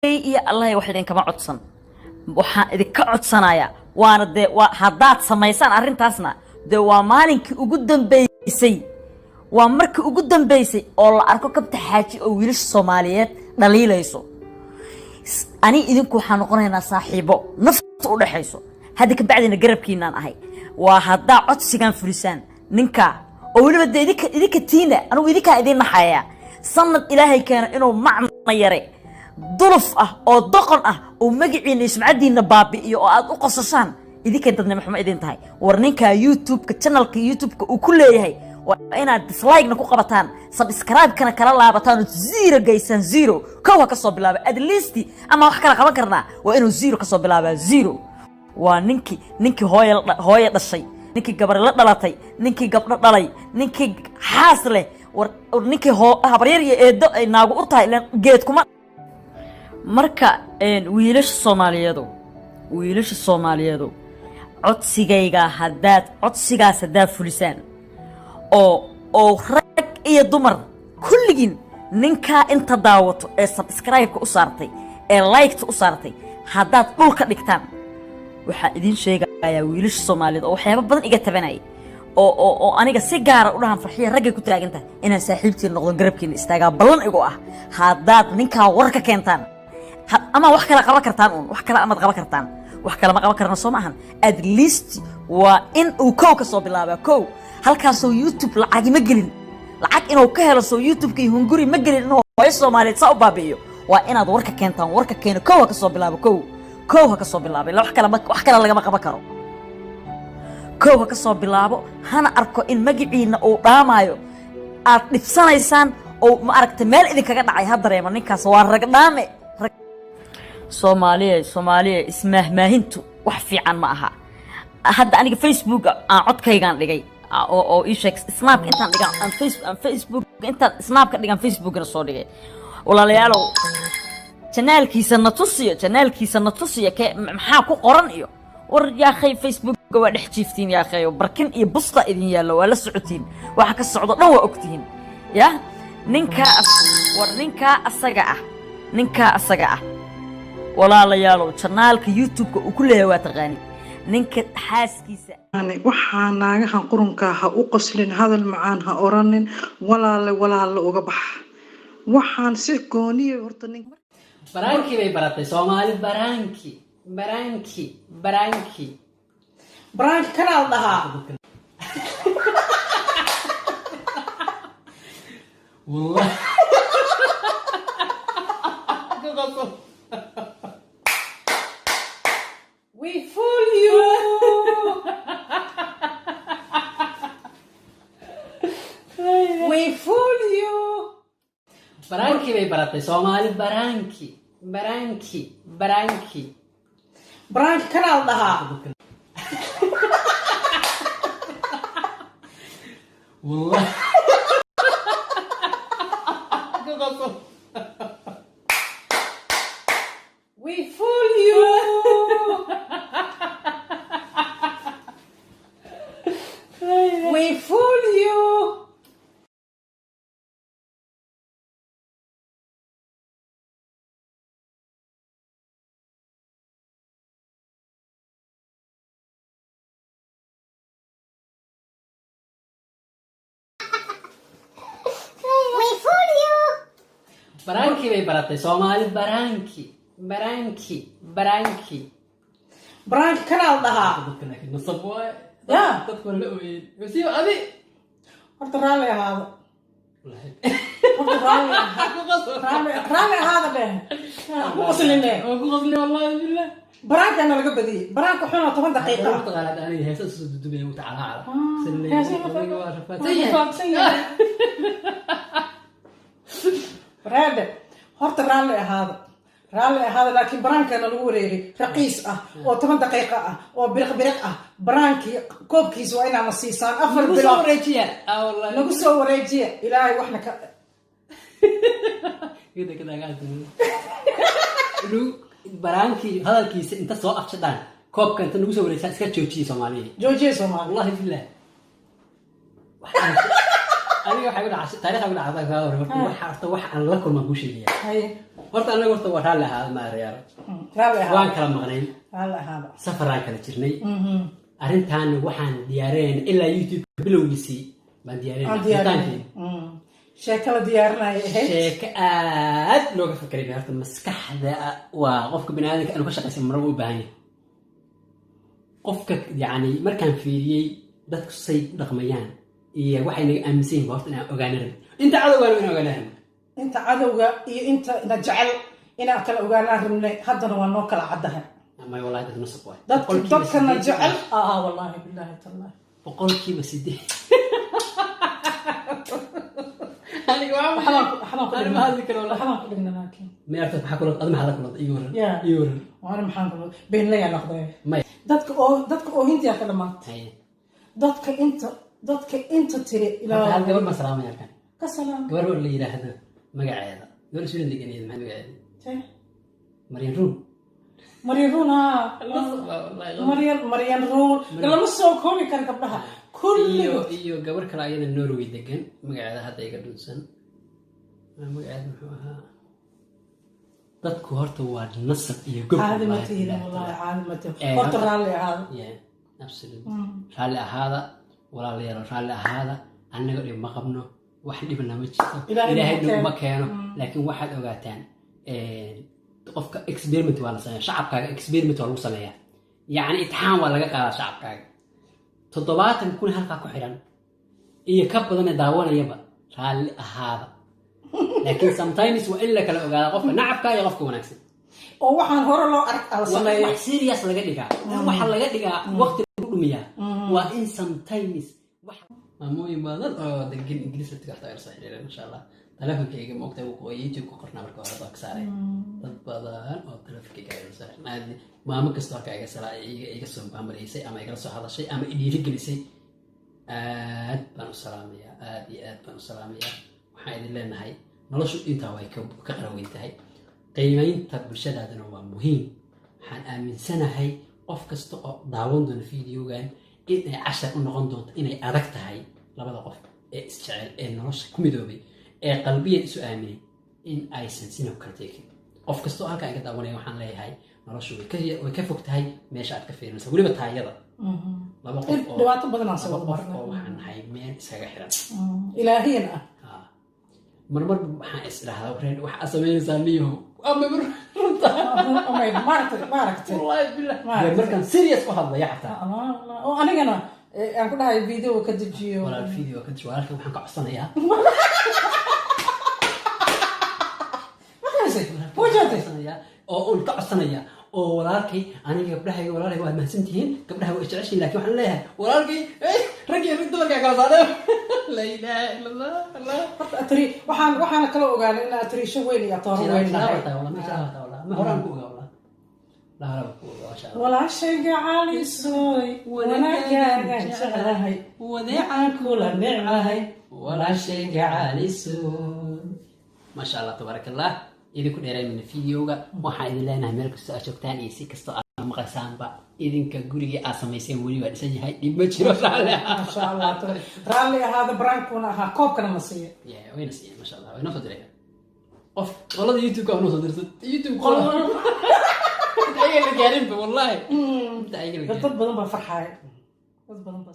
Iyo Allah, wax idinkama codsan. Waxaan idinka codsanayaa, waana dee waa haddaad samaysaan arrintaasna, dee waa maalinkii ugu dambeysay, waa markii ugu dambeysay oo la arko Kabta Xaaji oo wiilasha Soomaaliyeed dhaliilayso. Ani idinku waxaan noqonaynaa saaxiibo nafta u dhexayso. Hadda ka bacdina garabkiinaan ahay. Waa haddaa codsigan fulisaan ninka oo weliba dee idinka tiina, anigu idinkaa idiin naxaya. Sanad Ilaahay keeno inuu macna yare duluf ah oo doqon ah oo magaciina iyo sumcaddiina baabi'iyo oo aad u qosashaan, idinkay dadnimo xumo idin tahay. War ninka YouTube-ka, channelka YouTube-ka uu ku leeyahay, waa inaad dislike-na ku qabataan, subscribe-kana kala laabataan oo zero geysaan. Zero kow ha ka soo bilaaba at least, ama wax kala qaban karnaa. Waa inuu zero ka soo bilaabaa, zero. Waa ninkii hooya dhashay, ninkii gabar la dhalatay, ninkii gabdho dhalay, ninkii xaas leh, war ninkii habaryar iyo eedo ay naagu u tahay, ilaan geed kuma. Marka wiilasha Soomaaliyeedo, wiilasha Soomaaliyeedo, codsigayga haddaad codsigaas haddaad fulisaan oo rag iyo dumar kulligiin ninkaa inta daawato ee subscribe-ka u saartay ee like-ta u saartay haddaad dhulka dhigtaan, waxaa idiin sheegayaa wiilasha Soomaaliyeed oo waxyaabo badan iga tabanayay oo aniga si gaara u dhahan, "Farxiya raggay ku taagan tahay," inaan saaxiibtiin noqdo, garabkiina istaagaa ballan igu ah haddaad ninkaa war ka keentaan. Ama wax kale qaban kartaan uun, wax kale amaad qaban kartaan, wax kale ma qaban karna, soo ma ahan? At least waa in uu kow ka soo bilaabaa kow. Halkaasoo YouTube lacagi ma gelin, lacag inuu ka helo soo YouTube-ka iyo hunguri ma gelin inuu hooyo Soomaaliyeed saa u baabi'iyo. Waa inaad warka keentaan, warka keeno, kow ha ka soo bilaabo, kow, kow ha ka soo bilaabo. Illa wax kale wax kale lagama qaban karo. Kow ha ka soo bilaabo, hana arko in magaciina uu dhaamaayo, aad dhibsanaysaan oo ma aragta meel idinkaga dhacay ha dareemo. Ninkaas waa ragdhaame. Soomaaliya, Soomaaliya, ismaahmaahintu wax fiican ma aha. Hadda aniga Facebook aan codkaygaan dhigay oo ii sheeg Snapka intaan dhigan aan Facebook intaan Snapka dhigan Facebookna soo dhigay. Walaalayaalow, channelkiisa na tusiyo, channelkiisa na tusiyo, ke maxaa ku qoran? Iyo war yaa khay, Facebooka waa dhex jiiftiin yaa khay, barkin iyo busta idin yaallo, waa la socotiin, waxa ka socdo dhan waa ogtihiin. Ya ninkaa, war ninkaa asaga ah, ninkaa asaga ah, walaalayaalow, channelka YouTube-ka uu ku leeyahay waa taqaani, ninka xaaskiisa. Waxaa naagahan qurunkaa ha u qoslin, hadal macaan ha oranin, walaale, walaale uga bax. Waxaan si gooniya horta nin Prank-i bay baratay Soomaali, prank-i, prank-i, prank-i. Prank-i kanaa la dhahaa. Wallah. Ku qosol. We fool you. We fool you. Prank-i bay baratay Soomaali, prank-i, prank-i, prank-i. Prank-i kanaa la dhahaa. Wallah. Ku qosol. We fool you. We fool you. We fool you. Prank-i bay baratay Soomaali, prank-i, prank-i, prank-i. Prank-i kanaa la dhahaa. Dadka laakiin nasab waaye. Ya. Dadku waa la ooyeen. Wasiiba adi. Horta raalli ahaado. Wallahi. Horta raalli ahaado. Ku qosol. Raalli, raalli ahaada dheh, ku qosline. Waa ku qosli, wallahi billah. Prank-ana laga badiyey, prank-a xunoo 10 daqiiqo ah. Taqaanaa aniga heesa soo dudubaya u tacala. Heesa rafaadsan yahay. Raade, horta raalli ahaada, raalli ahaada, laakiin prank-ana lagu wareegay raqiis ah oo 10 daqiiqo ah oo biriq biriq ah. Prank-ii koobkiisa waa inaana siisaan afar Nagu soo bilood. wareejiya. Ah wallahi. Nagu soo wareejiya, Ilaahay waxna ka Gada kada gaad. Lu prank-ii hadalkiisa inta soo afjadhaan koobka inta nagu soo wareejisaan, iska joojiye Soomaaliya. Joojiya Soomaali. Wallahi billah. Aniga waxay ku dhacay, taariikhda ku dhacday kaa hore. Horta waxa, horta wax aan la kulmaan kuu sheegaya. Haye. Horta anaga horta waa raalli ahaada, ma arayaal. Raalli ahaada. Waan kala maqnayn. Raalli ahaada. Safaraan kala jirnay. Arrintaana waxaan diyaarinayna ilaa YouTube bilowgiisii baan Aan diyaarinayna. diyaarinay. Sheeko la diyaarinaya ahayd. Sheeko aad looga fekeray bay. Horta maskaxda waa qofka biniaadamka inuu ka shaqaysan marba u baahan yahay. Qofka yacni markaan fiiriyey dadku say u dhaqmayaan iyo waxay naga aaminsan yihiin, horta inaan ogaana rabin inta cadowgaana inaan ogaana rabin. Inta cadowga iyo inta na jecel inaan kala ogaanaan rabnay, haddana waa noo kala caddahay. May, wallahi dad nasab waay. Dadka Boqolkiiba dadkana 80. jecel, aa wallahi billahi tallahi. 8%. Aniga Waxbaan ku Ani ma hadli karo wallahi. Waxbaan ku dhigna laakiin. May arta, maxaa kula adi, maxaa la kulantay? Ii waran. Yeah. Ii waran. Waana maxaan ku beenlayaa noqday. May. Dadka oo dadka oohintiyaa ka dhamaatay. Haye. Dadka inta tiri Horta hal ilaa gabar baan salaamaya halkan. Ka salaam. Gabar oo la yidhaahdo magaceeda, gabar Sweden deganeed, maxaa magaceeda? Tee? Marian Ruun. Maryan Ruun, haa. Maryan Ruun lama soo koobi karo gabdhaha Iyo kulligood. Iyo gabar kale ayada Norway degan, magaceeda hadda iga dhunsan. Magaceeda muxuu ahaa? Dadku horta waa nasab iyo gob. Caadi ma wallahi, tihin. billahi. Wallahi caadi ma tihin. Eh, Horta raalli ahaada. Yeah, absolutely. Raalli ahaada, walaalayaal, raalli ahaada. Annaga dhib ma qabno, wax dhibna ma jirto. Ilaahay Ilaahay nama naguma keeno, laakiin waxaad ogaataan, qofka experiment waa la sameeya, shacabkaaga experiment waa lagu sameeyaa, yacni itixaan waa laga qaadaa shacabkaaga. 70,000 halkaa ku xidhan iyo ka badanee daawanayaba, raalli ahaada, laakiin sometimes waa in la kala ogaada qofka nacabka iyo qofka wanaagsan. Oo waxaan hore loo arag ala Waa in sameeya. wax serious laga dhigaa, in waxa laga dhigaa waqti lagu dhumiyaa, waa in sometimes wax maamooyin badan oo degan Ingiriis la tigaxta ila soo xiriireen, masha Allah. Telefonkayga ma ogtahay, wuu YouTube ku qornaa marka hore waa ka saaray. Dad badan oo telefonkayga ila soo xiriireen, aad maamo kasta halkaa iga salaa, iga soo baamaraysay ama igala soo hadashay ama i dhiirigelisay, aad baan u salaamayaa, aad iyo aad baan u salaamayaa. Waxaan idin leenahay, noloshu intaa way ka qaraweyn tahay, qiimaynta bulshadaaduna waa muhiim. Waxaan aaminsanahay qof kasta oo daawan doona videogan in ay cashar u noqon doonto inay adag tahay labada qof ee isjecel ee nolosha ku midoobay ee qalbiyan isu aaminay in aysan sina ku kala teegin. Qof kasta oo halkaa iga daawanaya waxaan leeyahay, noloshu way ka fog tahay meesha aad ka fiirinaysa, weliba taayada laba qof oo Dhibaato badan aan soo laba wada qof marnay. oo waxaan nahay meel iskaga xiran. Ilaahiyan ah. Ha. Marmar waxaan is idhahdaa, reer waxaa samaynaysaa niyahow, ama mar runta. Amay, maaragtay maaragtay. Wallahi billah. Maaragtay. Dee markaan serious u hadlaya xataa. Allah, Allah. Oo anigana aan ku dhahay video ka dejiyo. Walaal, video ka deji, walaalka waxaan ka codsanayaa. Maqlaysay? Wajahday. Codsanayaa oo un ka codsanaya oo walaalkay, aniga gabdhahayga walaalkay waad mahadsantihiin, gabdhaha waa jeceshiin, laakiin waxaan leeyahay walaalkay, rag iyo dumarkaa kala saareen. La ilaaha illa Allah, Allah. Horta atri waxaana kala ogaanay in atriisho weyn iyo atooro weyn nahay. Ma horaan ku ogaa wallah, la horaan ku ogaa, masha Allah. Walaashayga calisoy, wanaagaagan jeclahay, wadeecaan kula neclahay. Walaashayga caalisoon, maasha Allah, tabaaraka Allah. Idinku dheereymina videoga. Waxaan idin leenahay, meel kastoo aad joogtaan iyo si kastoo aad maqlaysaanba, idinka gurigii aad samayseen weli waa dhisan yahay, dhib ma jiro, raalli ahaada. Masha Allah, raalli ahaada. Braankuna ahaa, koobkana ma siiya. Yeah, wayna siiyeen, masha Allah, way noo soo dirayaan. Qof qolada YouTube-ka waa noo soo dirtay, YouTube qola inta ayaga la gaarinba, wallahi inta ayaga la gaarin. Dad badan baa farxaaya, dad badan baa.